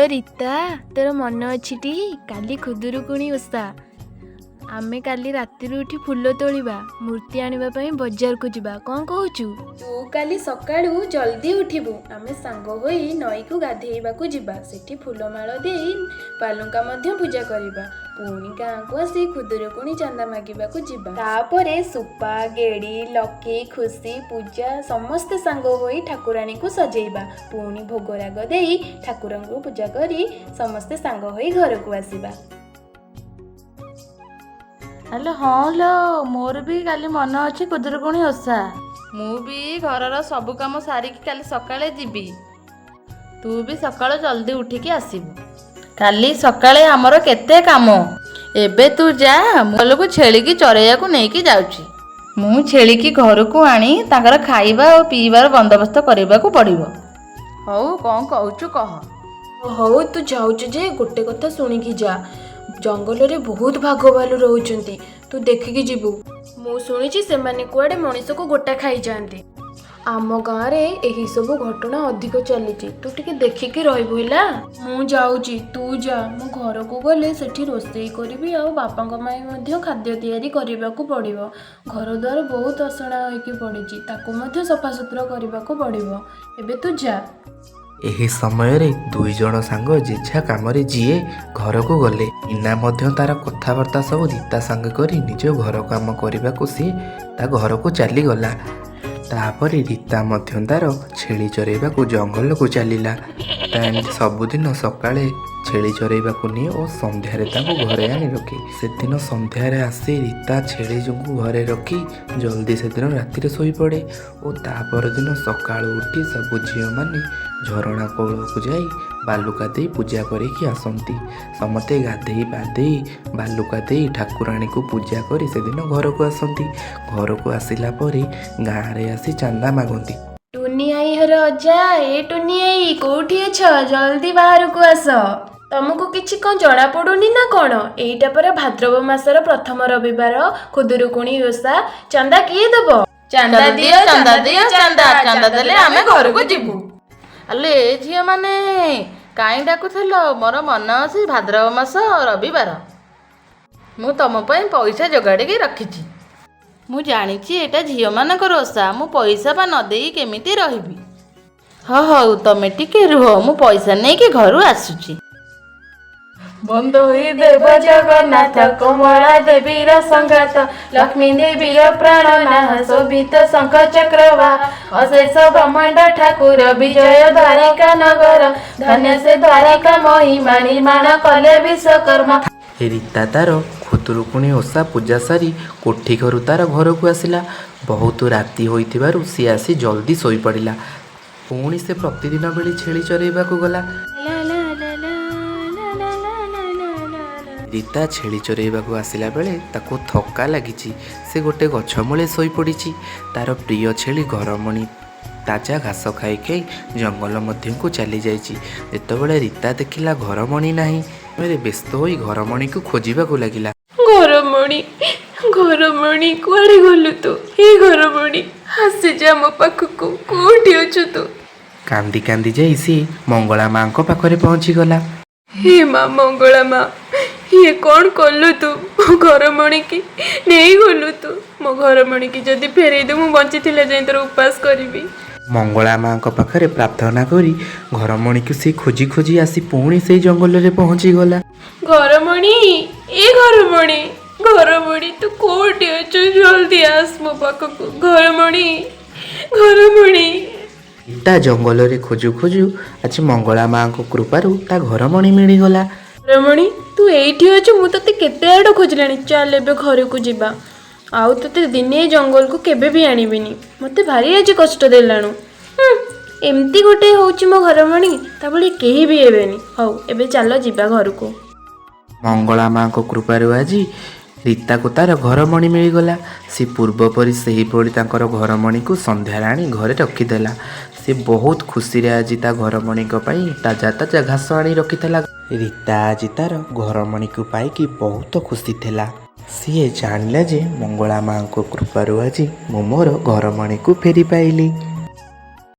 ରୀତା, ତୋର ମନେ ଅଛିଟି କାଲି ଖୁଦୁରୁକୁଣୀ ଓଷା? ଆମେ କାଲି ରାତିରୁ ଉଠି ଫୁଲ ତୋଳିବା, ମୂର୍ତ୍ତି ଆଣିବା ପାଇଁ ବଜାରକୁ ଯିବା। କ'ଣ କହୁଛୁ? ତୁ କାଲି ସକାଳୁ ଜଲ୍ଦି ଉଠିବୁ, ଆମେ ସାଙ୍ଗ ହୋଇ ନଈକୁ ଗାଧେଇବାକୁ ଯିବା। ସେଠି ଫୁଲମାଳ ଦେଇ ବାଲୁଙ୍କା ମଧ୍ୟ ପୂଜା କରିବା। ପୁଣି ଗାଁକୁ ଆସି ଖୁଦୁରୁକୁଣୀ ଚାନ୍ଦା ମାଗିବାକୁ ଯିବା। ତାପରେ ସୁପା, ଗେଡ଼ି, ଲକି, ଖୁସି, ପୂଜା ସମସ୍ତେ ସାଙ୍ଗ ହୋଇ ଠାକୁରାଣୀକୁ ସଜେଇବା। ପୁଣି ଭୋଗରାଗ ଦେଇ ଠାକୁରଙ୍କୁ ପୂଜା କରି ସମସ୍ତେ ସାଙ୍ଗ ହୋଇ ଘରକୁ ଆସିବା। ଆଲୋ ହଁ ଲୋ, ମୋର ବି କାଲି ମନେ ଅଛି ଖୁଦୁରୁକୁଣୀ ଓଷା। ମୁଁ ବି ଘରର ସବୁ କାମ ସାରିକି କାଲି ସକାଳେ ଯିବି। ତୁ ବି ସକାଳୁ ଜଲ୍ଦି ଉଠିକି ଆସିବୁ। କାଲି ସକାଳେ ଆମର କେତେ କାମ। ଏବେ ତୁ ଯା, ମୁଁ ଘରକୁ ଛେଳିକି ଚରେଇବାକୁ ନେଇକି ଯାଉଛି। ମୁଁ ଛେଳିକି ଘରକୁ ଆଣି ତାଙ୍କର ଖାଇବା ଓ ପିଇବାର ବନ୍ଦୋବସ୍ତ କରିବାକୁ ପଡ଼ିବ। ହଉ, କ'ଣ କହୁଛୁ କହ। ହଉ, ତୁ ଯାଉଛୁ ଯେ ଗୋଟେ କଥା ଶୁଣିକି ଯା। ଜଙ୍ଗଲରେ ବହୁତ ବାଘ ଭାଲୁ ରହୁଛନ୍ତି, ତୁ ଦେଖିକି ଯିବୁ। ମୁଁ ଶୁଣିଛି ସେମାନେ କୁଆଡ଼େ ମଣିଷକୁ ଗୋଟା ଖାଇଯାଆନ୍ତି। ଆମ ଗାଁରେ ଏହି ସବୁ ଘଟଣା ଅଧିକ ଚାଲିଛି, ତୁ ଟିକେ ଦେଖିକି ରହିବୁ ହେଲା। ମୁଁ ଯାଉଛି, ତୁ ଯା। ମୁଁ ଘରକୁ ଗଲେ ସେଠି ରୋଷେଇ କରିବି ଆଉ ବାପାଙ୍କ ପାଇଁ ମଧ୍ୟ ଖାଦ୍ୟ ତିଆରି କରିବାକୁ ପଡ଼ିବ। ଘର ଦ୍ୱାର ବହୁତ ଅସନା ହୋଇକି ପଡ଼ିଛି, ତାକୁ ମଧ୍ୟ ସଫାସୁତୁରା କରିବାକୁ ପଡ଼ିବ। ଏବେ ତୁ ଯା। ଏହି ସମୟରେ ଦୁଇ ଜଣ ସାଙ୍ଗ ଯେଝା କାମରେ ଯିଏ ଘରକୁ ଗଲେ। ମୀନା ମଧ୍ୟ ତାର କଥାବାର୍ତ୍ତା ସବୁ ରୀତା ସାଙ୍ଗେ କରି ନିଜ ଘର କାମ କରିବାକୁ ସିଏ ତା ଘରକୁ ଚାଲିଗଲା। ତାପରେ ରୀତା ମଧ୍ୟ ତାର ଛେଳି ଚରେଇବାକୁ ଜଙ୍ଗଲକୁ ଚାଲିଲା। ତା ଏମିତି ସବୁଦିନ ସକାଳେ ଛେଳି ଚରେଇବାକୁ ନିଏ ଓ ସନ୍ଧ୍ୟାରେ ତାଙ୍କୁ ଘରେ ଆଣି ରଖେ। ସେଦିନ ସନ୍ଧ୍ୟାରେ ଆସି ରୀତା ଛେଳିଙ୍କୁ ଘରେ ରଖି ଜଲ୍ଦି ସେଦିନ ରାତିରେ ଶୋଇପଡ଼େ ଓ ତା ପରଦିନ ସକାଳୁ ଉଠି ସବୁ ଝିଅମାନେ ଝରଣା କୂଳକୁ ଯାଇ ବାଲୁକା ଦେଇ ପୂଜା କରିକି ଆସନ୍ତି। ସମସ୍ତେ ଗାଧେଇ ପାଧେଇ ବାଲୁକା ଦେଇ ଠାକୁରାଣୀକୁ ପୂଜା କରି ସେଦିନ ଘରକୁ ଆସନ୍ତି। ଘରକୁ ଆସିଲା ପରେ ଗାଁରେ ଆସି ଚାନ୍ଦା ମାଗନ୍ତି। ଟୁନି ଆଈ ଘର ଅଜା, ଏ ଟୁନି ଆଈ, କୋଉଠି ଅଛ? ଜଲ୍ଦି ବାହାରକୁ ଆସ। ତମକୁ କିଛି କ'ଣ ଜଣା ପଡୁନି ନା କ'ଣ? ଏଇଟା ପରା ଭାଦ୍ରବ ମାସର ପ୍ରଥମ ରବିବାର, ଖୁଦୁରୁକୁଣୀ ଓଷା। ଚାନ୍ଦା କିଏ ଦବ? ଚାନ୍ଦା ଦିଅ, ଚାନ୍ଦା ଦିଅ, ଚାନ୍ଦା, ଚାନ୍ଦା ଦେଲେ ଆମେ ଘରକୁ ଯିବୁ। ଆଲୋ ଏ ଝିଅମାନେ, କାହିଁ ଡାକୁଥିଲ? ମୋର ମନେ ଅଛି ଭାଦ୍ରବ ମାସ ରବିବାର। ମୁଁ ତମ ପାଇଁ ପଇସା ଯୋଗାଡ଼ିକି ରଖିଛି। ମୁଁ ଜାଣିଛି ଏଇଟା ଝିଅମାନଙ୍କର ଓଷା, ମୁଁ ପଇସା ବା ନ ଦେଇ କେମିତି ରହିବି? ହଁ, ହଉ, ତମେ ଟିକେ ରୁହ, ମୁଁ ପଇସା ନେଇକି ଘରୁ ଆସୁଛି। ବନ୍ଧୁ ଦେବ ଜଗନ୍ନାଥ, କମଳା ଦେବୀର ସଙ୍ଗାତ, ଲକ୍ଷ୍ମୀ ଦେବୀର ପ୍ରାଣନାଥ, ଶୋଭିତ ଶଙ୍ଖ ଚକ୍ରବା, ଅଶେଷ ବ୍ରହ୍ମାଣ୍ଡ ଠାକୁର, ବିଜୟ ଦ୍ୱାରିକା ନଗର, ଧନ୍ୟ ସେ ଦ୍ୱାରିକା ମହିମା ନିର୍ମାଣ କଲେ ବିଶ୍ୱକର୍ମା। ରୀତା ତାର ଖୁଦୁରୁକୁଣୀ ଓଷା ପୂଜା ସାରି କୋଠି ଘରୁ ତାର ଘରକୁ ଆସିଲା। ବହୁତ ରାତି ହୋଇଥିବାରୁ ସିଏ ଆସି ଜଲ୍ଦି ଶୋଇପଡ଼ିଲା। ପୁଣି ସେ ପ୍ରତିଦିନ ଭଳି ଛେଳି ଚରେଇବାକୁ ଗଲା। ରୀତା ଛେଳି ଚରେଇବାକୁ ଆସିଲା ବେଳେ ତାକୁ ଥକା ଲାଗିଛି। ସେ ଗୋଟେ ଗଛ ମୂଳେ ଶୋଇପଡ଼ିଛି। ତାର ପ୍ରିୟ ଛେଳି ଘରମଣି ତାଜା ଘାସ ଖାଇ ଖାଇ ଜଙ୍ଗଲ ମଧ୍ୟକୁ ଚାଲିଯାଇଛି। ଯେତେବେଳେ ରୀତା ଦେଖିଲା ଘରମଣି ନାହିଁ, ବ୍ୟସ୍ତ ହୋଇ ଘରମଣିକୁ ଖୋଜିବାକୁ ଲାଗିଲା। ଘରମଣି, ଘରମଣି, କୁଆଡ଼େ ଗଲୁ ତୁ? ହେ ଘରମଣି, ଆସିଯା ମୋ ପାଖକୁ, କୋଉଠି ଅଛୁ ତୁ? କାନ୍ଦି କାନ୍ଦି ଯାଇ ସିଏ ମଙ୍ଗଳା ମାଙ୍କ ପାଖରେ ପହଞ୍ଚିଗଲା। ହେ ମା ମଙ୍ଗଳା ମା, ଇଏ କ'ଣ କଲୁ ତୁ? ମୋ ଘରମଣିକି ନେଇଗଲୁ ତୁ। ମୋ ଘରମଣିକି ଯଦି ଫେରେଇ ଦେ, ମୁଁ ବଞ୍ଚିଥିଲା ଯାଏଁ ତୋର ଉପାସ କରିବି। ମଙ୍ଗଳା ମାଙ୍କ ପାଖରେ ପ୍ରାର୍ଥନା କରି ଘରମଣିକୁ ସେ ଖୋଜି ଖୋଜି ଆସି ପୁଣି ସେଇ ଜଙ୍ଗଲରେ ପହଞ୍ଚିଗଲା। ଘରମଣି, ଏ ଘରମଣି, ଘରମଣି, ତୁ କୋଉଠି ଅଛୁ? ଜଲ୍ଦି ଆସ ମୋ ପାଖକୁ। ଘରମଣି, ଘରମଣି। ରୀତା ଜଙ୍ଗଲରେ ଖୋଜୁ ଖୋଜୁ ଆଜି ମଙ୍ଗଳା ମାଙ୍କ କୃପାରୁ ତା ଘରମଣି ମିଳିଗଲା। ଘରମଣି, ତୁ ଏଇଠି ଅଛୁ? ମୁଁ ତୋତେ କେତେ ଆଡ଼ୁ ଖୋଜିଲାଣି। ଚାଲ ଏବେ ଘରକୁ ଯିବା। ଆଉ ତୋତେ ଦିନେ ଜଙ୍ଗଲକୁ କେବେ ବି ଆଣିବିନି। ମୋତେ ଭାରି ଆଜି କଷ୍ଟ ଦେଲାଣୁ। ଏମିତି ଗୋଟେ ହେଉଛି ମୋ ଘରମଣି, ତା ଭଳି କେହି ବି ହେବେନି। ହଉ, ଏବେ ଚାଲ ଯିବା ଘରକୁ। ମଙ୍ଗଳା ମାଙ୍କ କୃପାରୁ ଆଜି ରୀତାକୁ ତାର ଘରମଣି ମିଳିଗଲା। ସେ ପୂର୍ବ ପରି ସେହିଭଳି ତାଙ୍କର ଘରମଣିକୁ ସନ୍ଧ୍ୟାରେ ଆଣି ଘରେ ରଖିଦେଲା। ସେ ବହୁତ ଖୁସିରେ ଆଜି ତା ଘରମଣିଙ୍କ ପାଇଁ ତାଜା ତାଜା ଘାସ ଆଣି ରଖିଥିଲା। ରୀତା ଆଜି ତାର ଘରମଣିକୁ ପାଇକି ବହୁତ ଖୁସି ଥିଲା। ସିଏ ଜାଣିଲା ଯେ ମଙ୍ଗଳା ମାଙ୍କ କୃପାରୁ ଆଜି ମୁଁ ମୋର ଘରମଣିକୁ ଫେରି ପାଇଲି।